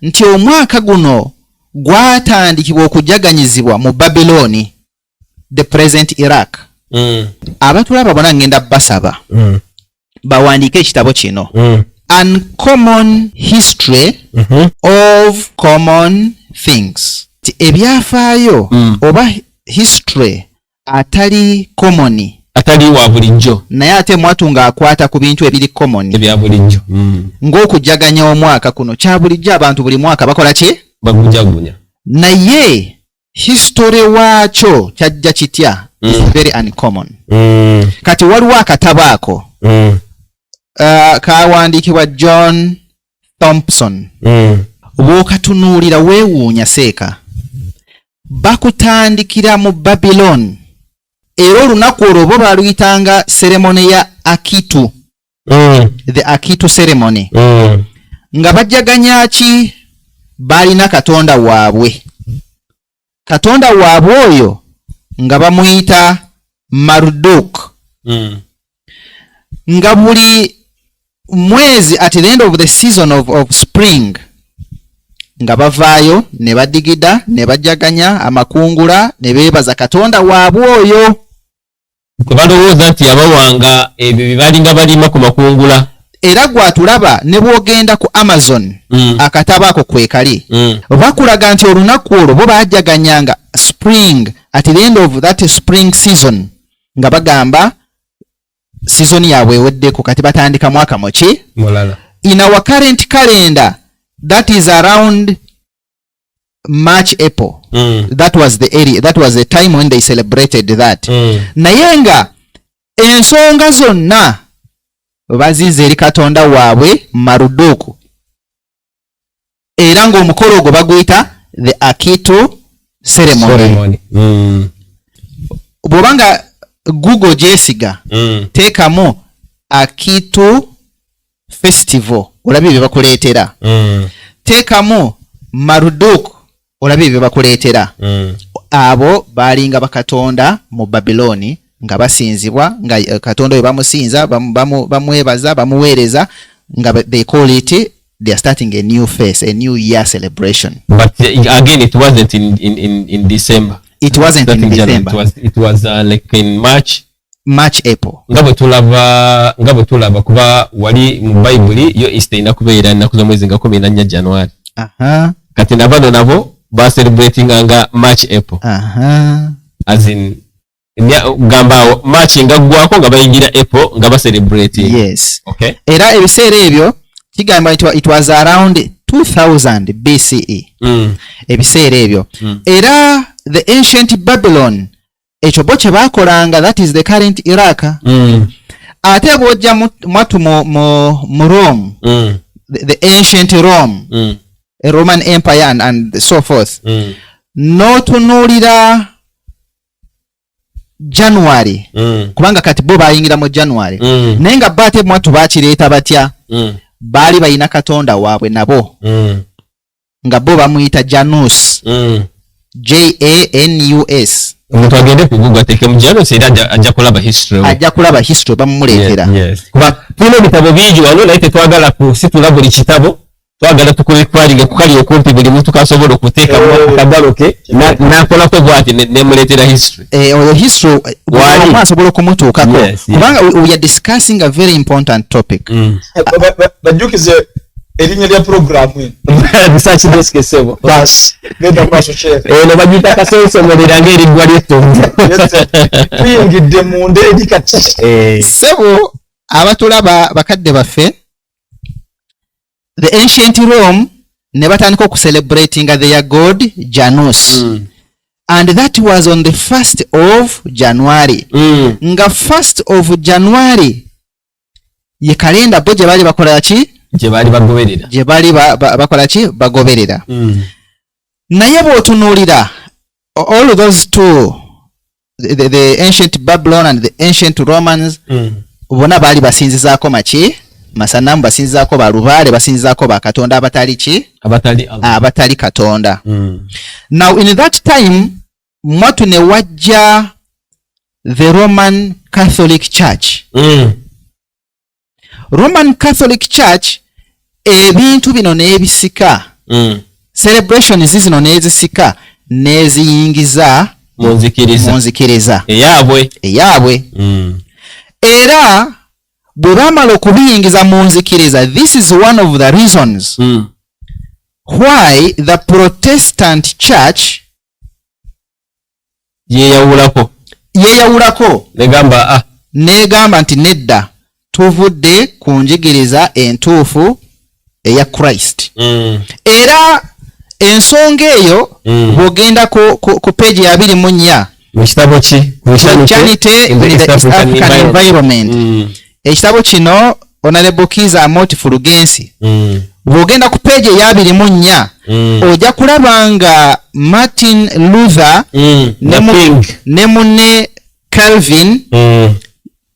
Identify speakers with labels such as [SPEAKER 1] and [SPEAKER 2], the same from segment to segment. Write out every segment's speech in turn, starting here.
[SPEAKER 1] Nti omwaka guno gwatandikibwa okujaganyizibwa mu Babylooni, the present Iraq. Abatulaba bona, ngenda basaba bawandiike ekitabo kino, Uncommon History of Common Things. Ti ebyafaayo oba history atali common,
[SPEAKER 2] atali wa bulijjo,
[SPEAKER 1] naye ate mwatu ng'akwata ku bintu ebiri common,
[SPEAKER 2] ebya bulijjo.
[SPEAKER 1] Ng'okujaganya omwaka kuno kya bulijjo, abantu buli mwaka bakola ki?
[SPEAKER 2] Bagujagunya.
[SPEAKER 1] Naye history waakyo kyajja kitya is very uncommon. Kati waliwo akatabo ako kawandiikibwa John Thompson. Bw'okatunuulira weewuunya seeka bakutandikira mu Babylon, era olunaku olwo bo baluyitanga ceremony ya Akitu, the Akitu ceremony, nga bajjaganya ki? Balina katonda waabwe, katonda waabwe oyo nga bamuyita Marduk, nga buli mwezi, at the end of the season of spring, nga bavaayo ne badigida ne bajjaganya amakungula ne beebaza katonda waabwe oyo.
[SPEAKER 2] Kwe balowooza nti yabawanga ebyo bye balinga balima ku makungula.
[SPEAKER 1] Era gwatulaba, ne bw'ogenda ku Amazon, akatabo ako kwekali. Bakulaga nti olunaku olwo bo bajjaganyanga spring, at the end of that spring season, nga bagamba season yaabwe eweddeko, kati batandika mwaka muki?
[SPEAKER 2] Mulala.
[SPEAKER 1] In our current calendar, that is around March, April. That was the area, that was the time when they celebrated that. Naye nga ensonga zonna baziza eri katonda waabwe Maruduku, era ng'omukolo ogwo baguyita the Akitu ceremony.
[SPEAKER 2] Ceremony.
[SPEAKER 1] Bw'oba nga Google gyesiga, teekamu Akitu Festival, olabye bye bakuleetera. Teekamu Marduk, olabye bye bakuleetera. Abo baalinga bakatonda mu Babiloni nga basinzibwa, nga katonda oyo bamusinza, bamwebaza, bamuweereza, nga they call it they are starting a new phase, a new year celebration.
[SPEAKER 2] But again, it wasn't in December.
[SPEAKER 1] It wasn't in
[SPEAKER 2] Starting January.
[SPEAKER 1] December.
[SPEAKER 2] It was like in March.
[SPEAKER 1] March, April.
[SPEAKER 2] Nga bwe tulaba kuba wali mu Bayibuli yo Easter erina kubeera ennaku z'omwezi nga 14 January. Kati nabano nabo bacelebratinga nga March, April. As in gamba awo March nga ggwako nga bayingira April nga bacelebrating.
[SPEAKER 1] Yes.
[SPEAKER 2] Okay.
[SPEAKER 1] Era ebiseera ebyo kigamba it was around 2000 BCE, ebiseera ebyo. Era the ancient Babylon, ekyo bo kye baakolanga, that is the current Iraq. Ate bw'ojja mwattu mu Rome, the ancient Rome, a Roman Empire and so forth, n'otunuulira January, kubanga kati bo bayingira mu January, naye nga bo ate mwattu bakireeta batya? Baali balina katonda waabwe nabo, nga bo bamuyita Janus. Janus.
[SPEAKER 2] Omuntu agende ku Google ateekemu Janus, era ajja kulaba history we.
[SPEAKER 1] Ajja kulaba history bamumuleetera.
[SPEAKER 2] Yes. Kuba tulina ebitabo bingi wano, naye tetwagala kusitula buli kitabo, twagala tukubikwalinga kukali okumpi buli muntu kasobola okuteekamu akagalo ke n'akolako bwati nemuleetera history.
[SPEAKER 1] Oyo history buli
[SPEAKER 2] Wali.
[SPEAKER 1] omu asobola okumutuukako, kubanga we are discussing a very important topic.
[SPEAKER 3] Bajjukize erinnya lya puroguramu eno.
[SPEAKER 2] Research Desk, esebo.
[SPEAKER 3] Basi, genda mu maaso, Sheikh.
[SPEAKER 2] Eno bagiyita kasensomolera ng'eriggwa ly'ettonda.
[SPEAKER 3] Tuyingidde munda eri kati.
[SPEAKER 1] Sebo, abatulaba, bakadde baffe, the ancient Rome ne batandika okucelebratinga their god Janus, and that was on the 1st of January, nga 1st of January ye kalenda bo gye baali bakola ki?
[SPEAKER 2] Gye baali bagoberera.
[SPEAKER 1] Gye baali bakola ki? Bagoberera. Naye bw'otunuulira all those two, the ancient Babylon and the ancient Romans, bonna baali basinzizaako maki? Masanamu. Basinzizaako balubaale, basinzizaako bakatonda abatali ki?
[SPEAKER 2] Abatali Allah.
[SPEAKER 1] Abatali Katonda. Now in that time mwatu ne wajja the Roman Catholic Church. Roman Catholic Church ebintu bino n'ebisika. Celebrations zino n'ezisika n'eziyingiza
[SPEAKER 2] mu nzikiriza
[SPEAKER 1] mu nzikiriza
[SPEAKER 2] eyaabwe.
[SPEAKER 1] Eyaabwe. Era bwe bamala okubiyingiza mu nzikiriza, this is one of the reasons why the Protestant Church
[SPEAKER 2] yeyawulako.
[SPEAKER 1] Yeeyawulako.
[SPEAKER 2] Negamba, ah,
[SPEAKER 1] N'egamba nti nedda, tuvudde ku njigiriza entuufu eya Christ. Era ensonga eyo, bw'ogenda ku page ya 24
[SPEAKER 2] Mu kitabo ki?
[SPEAKER 1] Christianity in the East African Environment. Ekitabo kino, Honorable Kiza Amoti Fulugensi, bw'ogenda ku page eya 24, ojja kulaba nga Martin Luther
[SPEAKER 2] ne King.
[SPEAKER 1] Ne munne Calvin,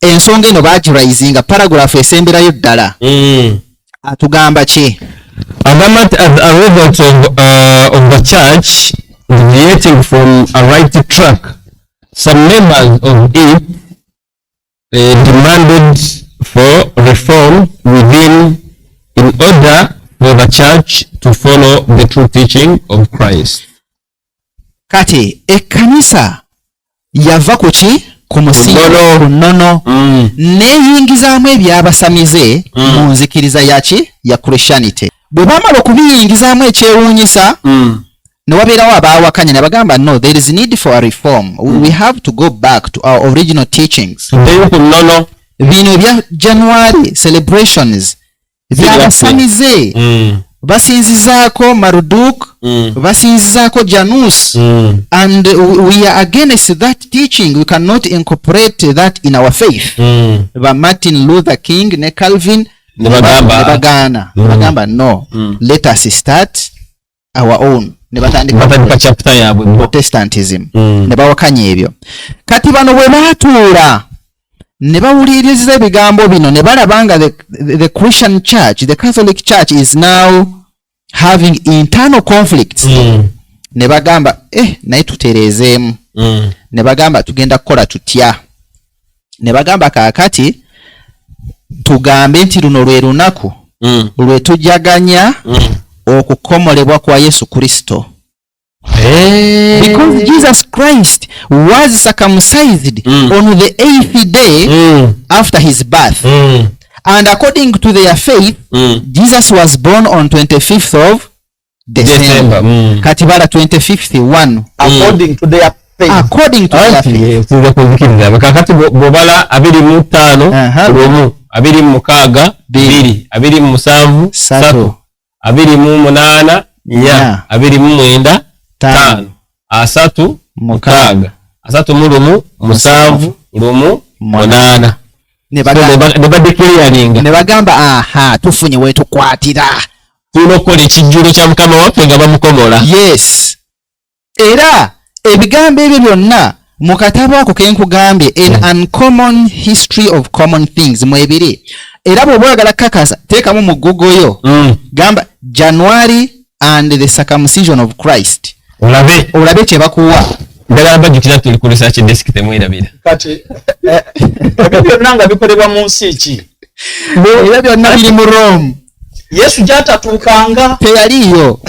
[SPEAKER 1] ensonga eno bagiraisinga. Paragraph esemberayo ddala atugamba ki?
[SPEAKER 2] Agamba nti as a result of the church deviating from a right track, some members of it demanded for reform within in order for the church to follow the true teaching of Christ.
[SPEAKER 1] Kati ekkanisa yava ku ki? Ku musingi,
[SPEAKER 2] Ku nnono.
[SPEAKER 1] ku nnono, neeyingizaamu ebyabasamize mu nzikiriza yaki? Ya Christianity. Bwe bamala okubiyingizaamu, ekyewuunyisa, ne wabeerawo abaawakanya ne bagamba, no, there is need for a reform. We have to go back to our original teachings.
[SPEAKER 2] Tuddeyo ku nnono.
[SPEAKER 1] Bino ebya January celebrations byabasamize, basinzizaako Marduk, basinzizaako Janus, and we are against that teaching. We cannot incorporate that in our faith. Ba Martin Luther King ne Calvin
[SPEAKER 2] Ne bagamba,
[SPEAKER 1] ne bagaana, ne bagamba, no, let us start our own. Ne batandika
[SPEAKER 2] Batandika chapter yaabwe bo.
[SPEAKER 1] Protestantism. Ne bawakanya ebyo. Kati bano bwe baatuula ne bawuliriza ebigambo bino, ne balaba nga the Christian Church, the Catholic Church is now having internal conflicts, ne bagamba, eh, naye tutereezeemu. Ne bagamba, tugenda kukola tutya? Ne bagamba, kaakati tugambe nti luno lwe lunaku lwe tujaganya okukomolebwa kwa Yesu Kristo, because Jesus Christ was circumcised on the eighth day after his birth, and according to their faith, Jesus was born on 25th of December.
[SPEAKER 2] December.
[SPEAKER 1] Kati bala 25th 1.
[SPEAKER 3] According to their faith.
[SPEAKER 1] According to their faith.
[SPEAKER 2] Tuza kuzikiriza. Kakati bw'obala 25, 1, 26, 2, 27,
[SPEAKER 1] 3,
[SPEAKER 2] 3, 28, 4,
[SPEAKER 1] 4,
[SPEAKER 2] 29,
[SPEAKER 1] 5,
[SPEAKER 2] 5, 30,
[SPEAKER 1] 6,
[SPEAKER 2] 6, 31, 7, 1, 8.
[SPEAKER 1] Ne
[SPEAKER 2] So, ne
[SPEAKER 1] bagamba,
[SPEAKER 2] ne badeclaringa
[SPEAKER 1] ne bagamba, aha, tufunye wetukwatira.
[SPEAKER 2] Tulina okukola ekijjulo kya Mukama waffe nga bamukomola.
[SPEAKER 1] Yes, era ebigambo ebyo byonna mu katabo ako kenkugambye, An Uncommon History of Common Things, mwebiri. Era bw'oba oyagala kakasa, teekamu mu Google yo, gamba January and the circumcision of Christ,
[SPEAKER 2] olabe
[SPEAKER 1] olabe kye bakuwa.
[SPEAKER 2] Njagala bajjukira tuli ku research desk, temwerabira.
[SPEAKER 3] Kati ebyo byonna nga bikolebwa mu nsi ki?
[SPEAKER 1] Ebyo byonna biri mu Rome.
[SPEAKER 3] Yesu gyatatuukanga.
[SPEAKER 1] Teyaliiyo.